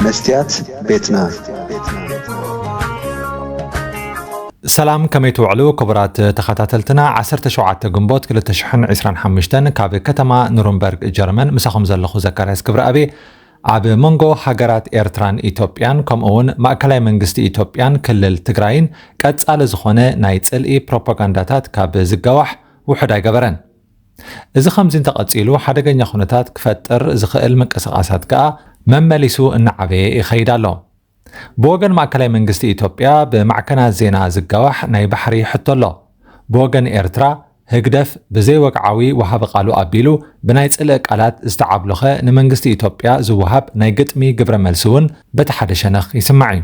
መስትያት ቤትና። ሰላም፣ ከመይ ትውዕሉ ክቡራት ተኸታተልትና? ዓሰርተ ሸውዓተ ግንቦት ክልተ ሽሕን ዕስራን ሓሙሽተን ካብ ከተማ ኑርንበርግ ጀርመን ምሳኹም ዘለኹ ዘካርያስ ክብረኣብ። ኣብ መንጎ ሃገራት ኤርትራን ኢትዮጵያን ከምኡ እውን ማእከላይ መንግስቲ ኢትዮጵያን ክልል ትግራይን ቀጻሊ ዝኾነ ናይ ጽልኢ ፕሮፓጋንዳታት ካብ ዝጋዋሕ ውሑድ ኣይገበረን። እዚ ከምዚ እንተቐጺሉ ሓደገኛ ኩነታት ክፈጥር ዝኽእል ምንቅስቓሳት ከኣ መመሊሱ እናዓበየ ይኸይድ ኣሎ። ብወገን ማእከላይ መንግስቲ ኢትዮጵያ ብማዕከናት ዜና ዝጋዋሕ ናይ ባሕሪ ሕቶ ኣሎ። ብወገን ኤርትራ ህግደፍ ብዘይወግዓዊ ወሃቢ ቃሉ ኣቢሉ ብናይ ጽልኢ ቃላት ዝተዓብሎኸ ንመንግስቲ ኢትዮጵያ ዝወሃብ ናይ ግጥሚ ግብረ መልሲ እውን በቲ ሓደ ሸነኽ ይስማዕ እዩ።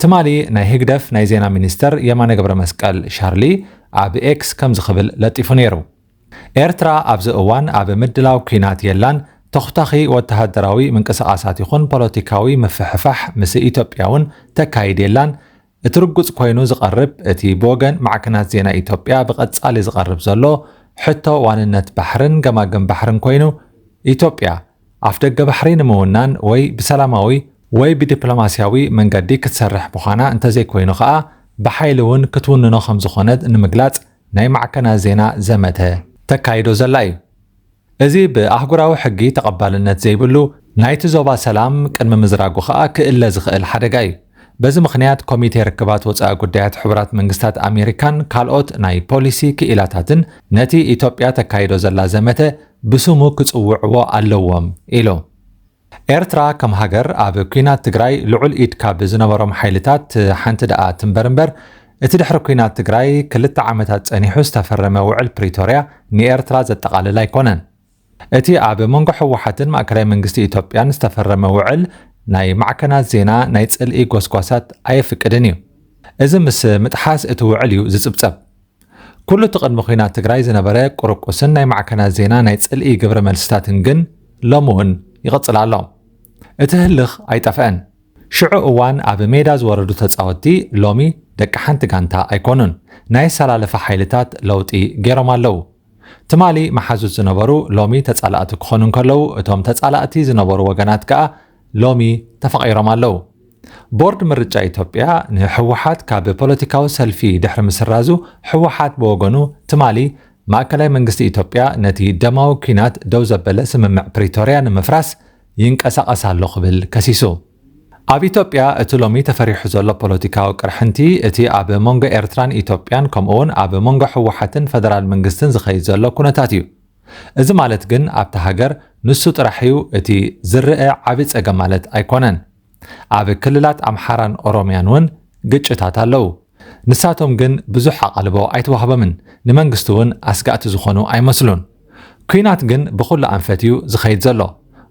ትማሊ ናይ ህግደፍ ናይ ዜና ሚኒስተር የማነ ገብረ መስቀል ሻርሊ ኣብ ኤክስ ከምዚ ክብል ለጢፉ ነይሩ። ኤርትራ ኣብዚ እዋን ኣብ ምድላው ኲናት የላን፣ ተኹታኺ ወተሃደራዊ ምንቅስቓሳት ይኹን ፖለቲካዊ ምፍሕፋሕ ምስ ኢትዮጵያ እውን ተካይድ የላን። እቲ ርጉጽ ኮይኑ ዝቐርብ እቲ ብወገን ማዕከናት ዜና ኢትዮጵያ ብቐጻሊ ዝቐርብ ዘሎ ሕቶ ዋንነት ባሕርን ገማግም ባሕርን ኮይኑ ኢትዮጵያ ኣፍደገ ባሕሪ ንምውናን ወይ ብሰላማዊ ወይ ብዲፕሎማስያዊ መንገዲ ክትሰርሕ ምዃና እንተዘይኮይኑ ከኣ ብሓይሊ እውን ክትውንኖ ከም ዝኾነት ንምግላጽ ናይ ማዕከናት ዜና ዘመተ ተካይዶ ዘላ እዩ። እዚ ብኣህጉራዊ ሕጊ ተቐባልነት ዘይብሉ ናይቲ ዞባ ሰላም ቅድሚ ምዝራጉ ከኣ ክእለ ዝኽእል ሓደጋ እዩ። በዚ ምኽንያት ኮሚቴ ርክባት ወጻኢ ጉዳያት ሕቡራት መንግስታት ኣሜሪካን ካልኦት ናይ ፖሊሲ ክኢላታትን ነቲ ኢትዮጵያ ተካይዶ ዘላ ዘመተ ብስሙ ክጽውዕዎ ኣለዎም ኢሉ። ኤርትራ ከም ሃገር ኣብ ኲናት ትግራይ ልዑል ኢድ ካብ ዝነበሮም ሓይልታት ሓንቲ ደኣ ትንበር እምበር፣ እቲ ድሕሪ ኲናት ትግራይ ክልተ ዓመታት ጸኒሑ ዝተፈረመ ውዕል ፕሪቶርያ ንኤርትራ ዘጠቓልል ኣይኮነን። እቲ ኣብ መንጎ ህወሓትን ማእከላይ መንግስቲ ኢትዮጵያን ዝተፈረመ ውዕል ናይ ማዕከናት ዜና ናይ ጽልኢ ጎስጓሳት ኣየፍቅድን እዩ። እዚ ምስ ምጥሓስ እቲ ውዕል እዩ ዝጽብጸብ። ኩሉ እቲ ቅድሚ ኲናት ትግራይ ዝነበረ ቁርቁስን ናይ ማዕከናት ዜና ናይ ጽልኢ ግብረ መልስታትን ግን ሎሚ እውን ይቕጽል ኣሎ። እቲ ህልኽ ኣይጠፍአን። ሽዑ እዋን ኣብ ሜዳ ዝወረዱ ተጻወትቲ ሎሚ ደቂ ሓንቲ ጋንታ ኣይኮኑን። ናይ ኣሰላልፋ ሓይልታት ለውጢ ገይሮም ኣለዉ። ትማሊ መሓዙት ዝነበሩ ሎሚ ተጻላእቲ ክኾኑ እንከለዉ፣ እቶም ተጻላእቲ ዝነበሩ ወገናት ከኣ ሎሚ ተፋቒሮም ኣለዉ። ቦርድ ምርጫ ኢትዮጵያ ንህወሓት ካብ ፖለቲካዊ ሰልፊ ድሕሪ ምስራዙ፣ ህወሓት ብወገኑ ትማሊ ማእከላይ መንግስቲ ኢትዮጵያ ነቲ ደማዊ ኲናት ደው ዘበለ ስምምዕ ፕሪቶርያ ንምፍራስ ይንቀሳቐስ ኣሎ ክብል ከሲሱ። ኣብ ኢትዮጵያ እቲ ሎሚ ተፈሪሑ ዘሎ ፖለቲካዊ ቅርሕንቲ እቲ ኣብ መንጎ ኤርትራን ኢትዮጵያን ከምኡውን ኣብ መንጎ ህወሓትን ፈደራል መንግስትን ዝኸይድ ዘሎ ኩነታት እዩ። እዚ ማለት ግን ኣብታ ሃገር ንሱ ጥራሕ እዩ እቲ ዝረአ ዓቢ ጸገም ማለት ኣይኮነን። ኣብ ክልላት ኣምሓራን ኦሮምያን እውን ግጭታት ኣለዉ። ንሳቶም ግን ብዙሕ ኣቓልቦ ኣይተዋህቦምን፣ ንመንግስቲ እውን ኣስጋእቲ ዝኾኑ ኣይመስሉን። ኲናት ግን ብኹሉ ኣንፈት እዩ ዝኸይድ ዘሎ።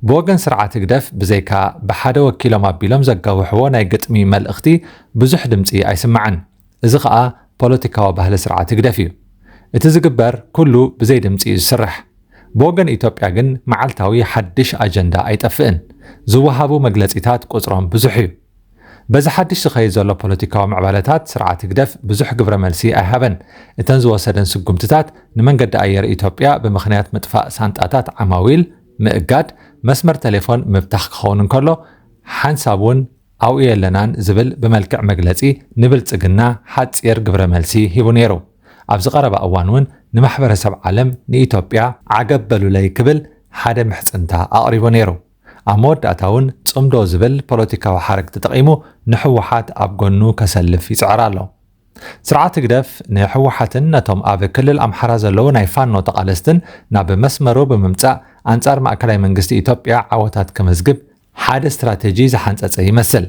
ብወገን ስርዓት ህግደፍ ብዘይካ ብሓደ ወኪሎም ኣቢሎም ዘጋውሕዎ ናይ ግጥሚ መልእኽቲ ብዙሕ ድምጺ ኣይስማዕን። እዚ ኸኣ ፖለቲካዊ ባህሊ ስርዓት ህግደፍ እዩ። እቲ ዝግበር ኩሉ ብዘይ ድምጺ እዩ ዝስራሕ። ብወገን ኢትዮጵያ ግን መዓልታዊ ሓድሽ ኣጀንዳ ኣይጠፍእን። ዝወሃቡ መግለጺታት ቁጽሮም ብዙሕ እዩ። በዚ ሓድሽ ዝኸይድ ዘሎ ፖለቲካዊ ምዕባለታት ስርዓት ህግደፍ ብዙሕ ግብረ መልሲ ኣይሃበን። እተን ዝወሰደን ስጉምትታት ንመንገዲ ኣየር ኢትዮጵያ ብምኽንያት ምጥፋእ ሳንጣታት ዓማዊል ምእጋድ፣ መስመር ቴሌፎን ምብታኽ ክኸውን እንከሎ፣ ሓንሳብ እውን ኣብኡ የለናን ዝብል ብመልክዕ መግለጺ ንብልጽግና ሓጺር ግብረ መልሲ ሂቡ ነይሩ። ኣብዚ ቀረባ እዋን እውን ንማሕበረሰብ ዓለም ንኢትዮጵያ ዓገብ በሉለይ ክብል ሓደ ምሕጽንታ ኣቕሪቡ ነይሩ። ኣብ መወዳእታ እውን ጽምዶ ዝብል ፖለቲካዊ ሓረግ ተጠቒሙ ንህወሓት ኣብ ጎኑ ከሰልፍ ይጽዕር ኣሎ። ስርዓት ህግደፍ ንህወሓትን ነቶም ኣብ ክልል ኣምሓራ ዘለዉ ናይ ፋኖ ተቓለስትን ናብ መስመሩ ብምምጻእ ኣንጻር ማእከላይ መንግስቲ ኢትዮጵያ ዓወታት ክመዝግብ ሓደ ስትራተጂ ዝሓንጸጸ ይመስል።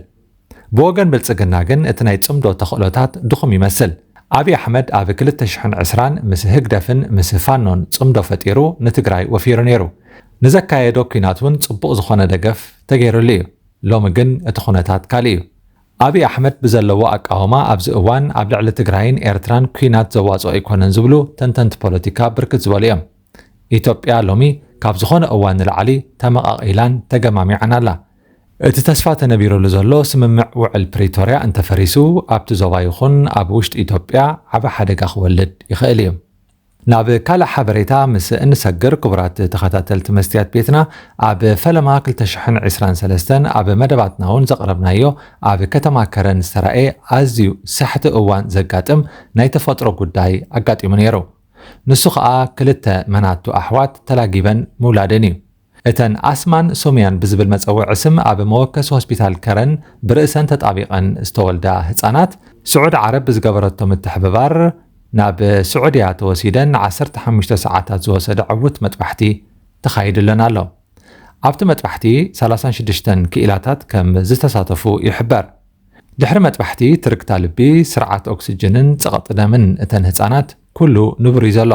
ብወገን ብልጽግና ግን እቲ ናይ ጽምዶ ተኽእሎታት ድኹም ይመስል። ኣብይ ኣሕመድ ኣብ ክልተ ሽሕን ዕስራን ምስ ህግደፍን ምስ ፋኖን ጽምዶ ፈጢሩ ንትግራይ ወፊሩ ነይሩ። ንዘካየዶ ኲናት እውን ጽቡቕ ዝኾነ ደገፍ ተገይሩሉ እዩ። ሎሚ ግን እቲ ኩነታት ካልእ እዩ። ኣብይ ኣሕመድ ብዘለዎ ኣቃውማ ኣብዚ እዋን ኣብ ልዕሊ ትግራይን ኤርትራን ኲናት ዘዋጽኦ ኣይኮነን ዝብሉ ተንተንቲ ፖለቲካ ብርክት ዝበሉ እዮም። ኢትዮጵያ ሎሚ ካብ ዝኾነ እዋን ንላዕሊ ተመቓቒላን ተገማሚዓን ኣላ። እቲ ተስፋ ተነቢሩሉ ዘሎ ስምምዕ ውዕል ፕሪቶርያ እንተፈሪሱ፣ ኣብቲ ዞባ ይኹን ኣብ ውሽጢ ኢትዮጵያ ዓቢ ሓደጋ ክወልድ ይኽእል እዩ። ናብ ካልእ ሓበሬታ ምስ እንሰግር፣ ክቡራት ተኸታተልቲ መስትያት ቤትና፣ ኣብ ፈለማ ክልተ ሽሕን ዕስራን ሰለስተን ኣብ መደባትና እውን ዘቕረብናዮ ኣብ ከተማ ከረን ዝተራእየ ኣዝዩ ሳሕቲ እዋን ዘጋጥም ናይ ተፈጥሮ ጉዳይ ኣጋጢሙ ነይሩ። ንሱ ኸኣ ክልተ መናቱ ኣሕዋት ተላጊበን ምውላደን እዩ። እተን ኣስማን ሶምያን ብዝብል መጸውዒ ስም ኣብ መወከሲ ሆስፒታል ከረን ብርእሰን ተጣቢቐን ዝተወልዳ ህጻናት፣ ስዑዲ ዓረብ ብዝገበረቶ ምትሕብባር ናብ ስዑድያ ተወሲደን ንዓሰርተ ሓሙሽተ ሰዓታት ዝወሰደ ዕዉት መጥባሕቲ ተኻይድለን ኣሎ። ኣብቲ መጥባሕቲ ሰላሳን ሽዱሽተን ክኢላታት ከም ዝተሳተፉ ይሕበር። ድሕሪ መጥባሕቲ ትርግታ ልቢ፣ ስርዓት ኦክስጅንን ጸቕጢ ደምን እተን ህጻናት ኩሉ ንቡር እዩ ዘሎ።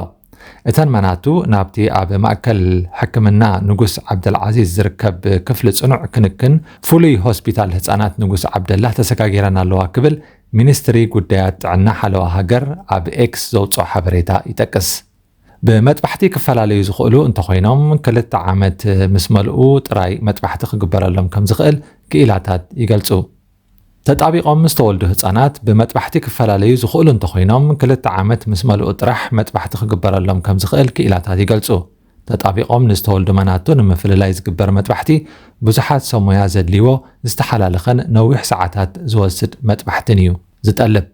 እተን መናቱ ናብቲ ኣብ ማእከል ሕክምና ንጉስ ዓብደልዓዚዝ ዝርከብ ክፍሊ ጽኑዕ ክንክን ፍሉይ ሆስፒታል ህጻናት ንጉስ ዓብደላህ ተሰጋጊረን ኣለዋ ክብል ሚኒስትሪ ጉዳያት ጥዕና ሓለዋ ሃገር ኣብ ኤክስ ዘውጽኦ ሓበሬታ ይጠቅስ። ብመጥባሕቲ ክፈላለዩ ዝኽእሉ እንተኾይኖም፣ ክልተ ዓመት ምስ መልኡ ጥራይ መጥባሕቲ ክግበረሎም ከም ዝኽእል ክኢላታት ይገልጹ። ተጣቢቖም ዝተወልዱ ህጻናት ብመጥባሕቲ ክፈላለዩ ዝኽእሉ እንተኾይኖም፣ ክልተ ዓመት ምስ መልኡ ጥራሕ መጥባሕቲ ክግበረሎም ከም ዝኽእል ክኢላታት ይገልጹ። ተጣቢቖም ንዝተወልዱ መናቱ ንምፍልላይ ዝግበር መጥባሕቲ ብዙሓት ሰብ ሞያ ዘድልይዎ ዝተሓላለኸን ነዊሕ ሰዓታት ዝወስድ መጥባሕትን እዩ ዝጠልብ።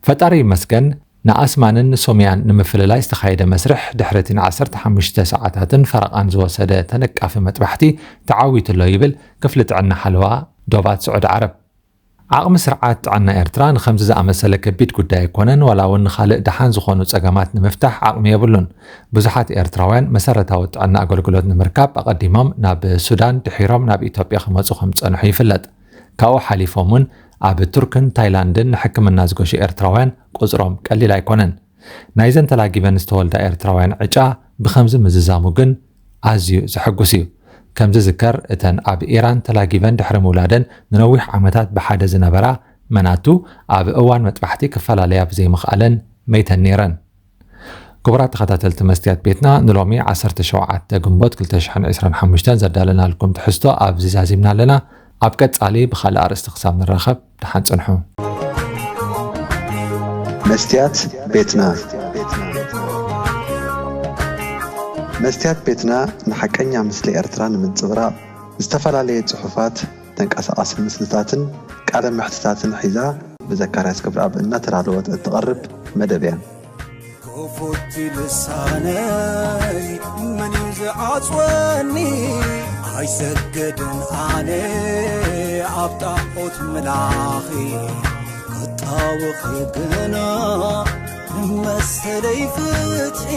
ፈጣሪ ይመስገን፣ ንኣስማንን ሶምያን ንምፍልላይ ዝተኻየደ መስርሕ ድሕሪ እቲ ንዓሰርተ ሓሙሽተ ሰዓታትን ፈረቓን ዝወሰደ ተነቃፊ መጥባሕቲ ተዓዊቱ ኣሎ ይብል ክፍሊ ጥዕና ሓለዋ ዶባት ስዑዲ ዓረብ። ዓቕሚ ስርዓት ጥዕና ኤርትራ ንኸምዚ ዝኣመሰለ ከቢድ ጉዳይ ኣይኮነን፣ ዋላ እውን ንኻልእ ደሓን ዝኾኑ ጸገማት ንምፍታሕ ዓቕሚ የብሉን። ብዙሓት ኤርትራውያን መሰረታዊ ጥዕና ኣገልግሎት ንምርካብ ኣቐዲሞም ናብ ሱዳን ድሒሮም ናብ ኢትዮጵያ ክመጹ ከም ዝጸንሑ ይፍለጥ። ካብኡ ሓሊፎም እውን ኣብ ቱርክን ታይላንድን ንሕክምና ዝገሹ ኤርትራውያን ቁጽሮም ቀሊል ኣይኮነን። ናይዘን ተላጊበን ዝተወልዳ ኤርትራውያን ዕጫ ብኸምዚ ምዝዛሙ ግን ኣዝዩ ዘሐጉስ እዩ። ከም ዝዝከር፣ እተን ኣብ ኢራን ተላጊበን ድሕሪ ምውላደን ንነዊሕ ዓመታት ብሓደ ዝነበራ መናቱ ኣብ እዋን መጥባሕቲ ክፈላለያ ብዘይምኽኣለን መይተን ነይረን። ክቡራት ተኸታተልቲ መስትያት ቤትና፣ ንሎሚ ዓሰርተ ሸውዓተ ግንቦት ክልተ ሽሕን ዕስራን ሓሙሽተን ዘዳለናልኩም ትሕዝቶ ኣብዚ ዛዚምና ኣለና። ኣብ ቀጻሊ ብኻልእ ኣርእስቲ ክሳብ ንራኸብ፣ ደሓን ጽንሑ። መስትያት ቤትና። መስትያት ቤትና ንሓቀኛ ምስሊ ኤርትራ ንምንጽብራቕ ዝተፈላለየ ጽሑፋት፣ ተንቀሳቓሲ ምስልታትን ቃለ መሕትታትን ሒዛ ብዘካርያስ ክብረኣብ እናተዳለወት እትቐርብ መደብ እያ። ክፉት ልሳነይ መን እዩ ዝዓጽወኒ? ኣይሰግድን ኣነ ኣብ ጣዖት ምላኺ፣ ክጣወኺ ግና ንመሰለይ ፍትሒ።